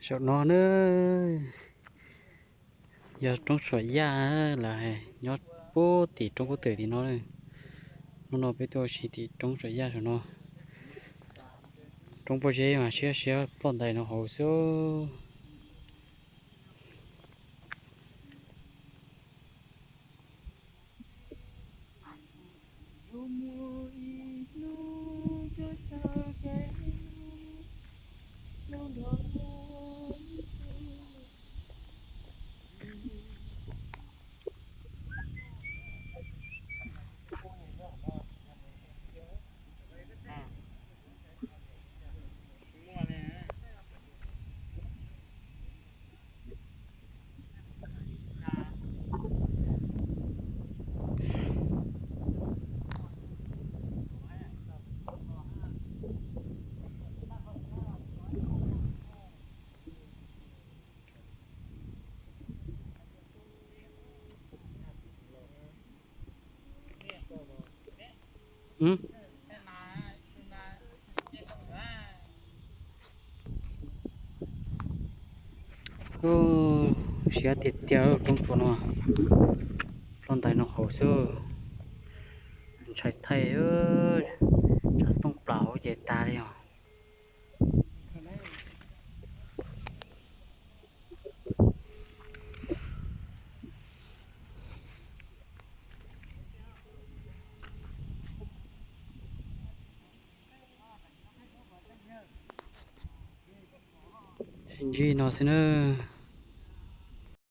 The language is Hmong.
Saum no na, yog roob Suam Yaj lawm, nyob puag tim roob pob tw tim no. Hnub no peb tuaj ua si tim roob Suam Yaj saum no. Roob pob zeb mas siab siab ploj ntais no hauv xwb. Siab tiag tiag roob tsuas no, ploj ntais no hauv xwb. Ntshai thaij, tsam xov tooj plaws hauv ces tag li os. Ntsib no xwb na.